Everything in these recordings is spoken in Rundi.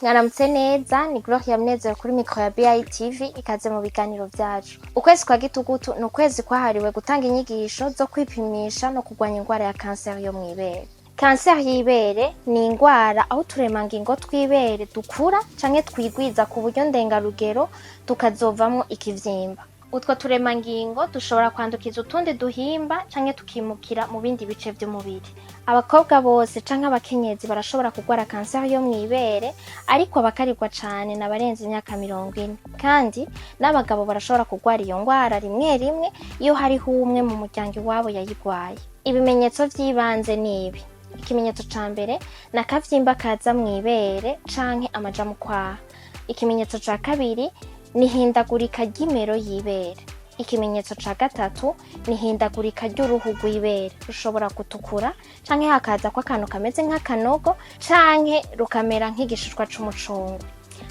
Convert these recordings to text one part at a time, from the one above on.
Mwaramutse neza, ni Gloria Munezero kuri mikro ya BITV. Ikaze mu biganiro vyacu. Ukwezi kwa gitugutu ni ukwezi kwahariwe gutanga inyigisho zo kwipimisha no kurwanya ingwara ya kanseri yo mw'ibere. Kanseri y'ibere ni ingwara aho uturemangingo tw'ibere dukura canke twigwiza ku buryo ndengarugero, tukazovamwo ikivyimba. Utwo turemangingo dushobora kwandukiza utundi duhimba canke tukimukira mu bindi bice vy'umubiri. Abakobwa bose canke abakenyezi barashobora kugwara kanseri yo mw'ibere, ariko abakarirwa cane n'abarenze imyaka 40. Kandi n'abagabo barashobora kugwara iyo ngwara rimwe rimwe iyo hariho umwe mu muryango iwabo yayigwaye. Ibimenyetso vy'ibanze nibi: ikimenyetso ca mbere ni akavyimba kaza mw'ibere canke amaja mu kwaha. Ikimenyetso ca kabiri ni ihindagurika ry'imero y'ibere. Ikimenyetso ca gatatu ni ihindagurika ry'uruhu rw'ibere, rushobora gutukura canke hakazako akantu kameze nk'akanogo canke rukamera nk'igishishwa c'umucungwe.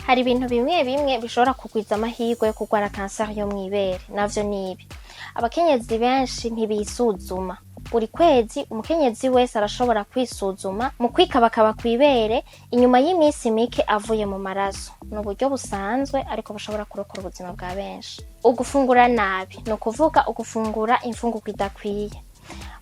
Hari ibintu bimwe bimwe bishobora kugwiza amahirwe yo kugwara kanseri yo mw'ibere, navyo nibi: abakenyezi benshi ntibisuzuma buri kwezi. Umukenyezi wese arashobora kwisuzuma mu kwikabakaba kw'ibere inyuma y'iminsi mike avuye mu maraso. Ni uburyo busanzwe ariko bushobora kurokora ubuzima bwa benshi. Ugufungura nabi, ni ukuvuga ugufungura imfungurwa idakwiye,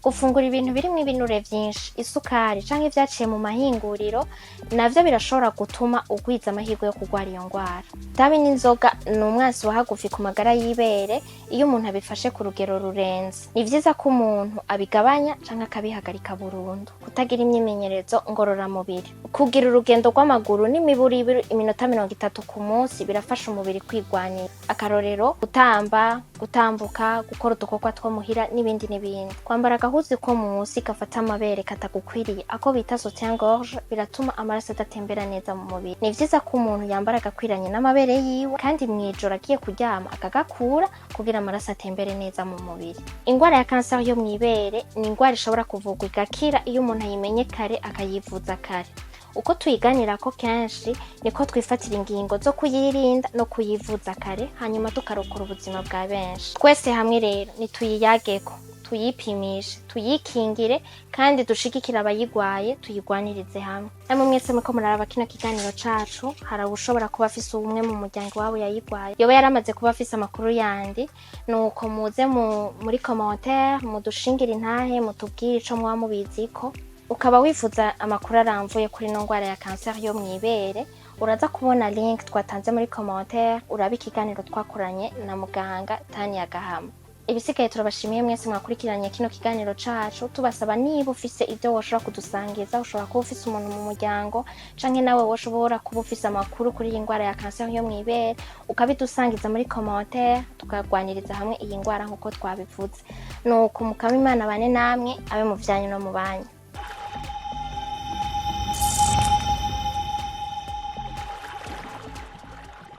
gufungura ibintu birimwo ibinure vyinshi, isukari canke ivyaciye mu mahinguriro, navyo birashobora gutuma ugwiza amahirwe yo kugwara iyo ngwara. Itabi n'inzoga ni umwansi wa hagufi ku magara y'ibere iyo umuntu abifashe ku rugero rurenze. Ni vyiza ko umuntu abigabanya canke akabihagarika burundu. Kutagira imyimenyerezo ngororamubiri, kugira urugendo rw'amaguru n'imiburiburi iminota 30 ku munsi birafasha umubiri kwigwanira. Akarorero: gutamba, gutambuka, gukora udukorwa two muhira n'ibindi n'ibindi. Kwambara agahuzu ko munsi gafata amabere katagukwiriye, ako bita soutien gorge, biratuma amaraso adatembera neza mu mubiri. Ni vyiza ko umuntu yambara agakwiranye n'amabere yiwe, kandi mw'ijoro agiye kuryama akagakura kugira amaraso atembere neza mu mubiri. Ingwara ya kanseri yo mw'ibere ni ingwara ishobora kuvurwa igakira iyo umuntu ayimenye kare, akayivuza kare. Uko tuyiganirako kenshi niko twifatira ingingo zo kuyirinda no kuyivuza kare, hanyuma tukarokora ubuzima bwa benshi. Twese hamwe rero nituyiyageko, tuyipimishe, tuyikingire kandi dushigikire abayigwaye, tuyigwanirize hamwe. Namwe mwese muriko muraraba kino kiganiro cacu, hari ushobora kuba afise umwe mu muryango wabo yayigwaye, yoba yaramaze kuba afise amakuru yandi. Nuko muze muri commentaire mudushingire intahe, mutubwire ico muba mubiziko. Ukaba wifuza amakuru aramvuye kuri ino ngwara ya kanseri yo mw'ibere, uraza kubona link twatanze muri commentaire, uraba ikiganiro twakoranye na muganga Tania Gahama. Ibisigaye, turabashimiye mwese mwakurikiranye kino kiganiro cacu. Tubasaba, niba ufise ibyo woshobora kudusangiza, ushobora kuba ufise umuntu mu muryango canke nawe woshobora kuba ufise amakuru kuri iyi ngwara ya kanseri yo mw'ibere, ukabidusangiza muri commentaire, tukagwaniriza hamwe iyi ngwara nkuko twabivuze. Nuko mukama Imana bane namwe, abe mu vyanyu no mu banyu.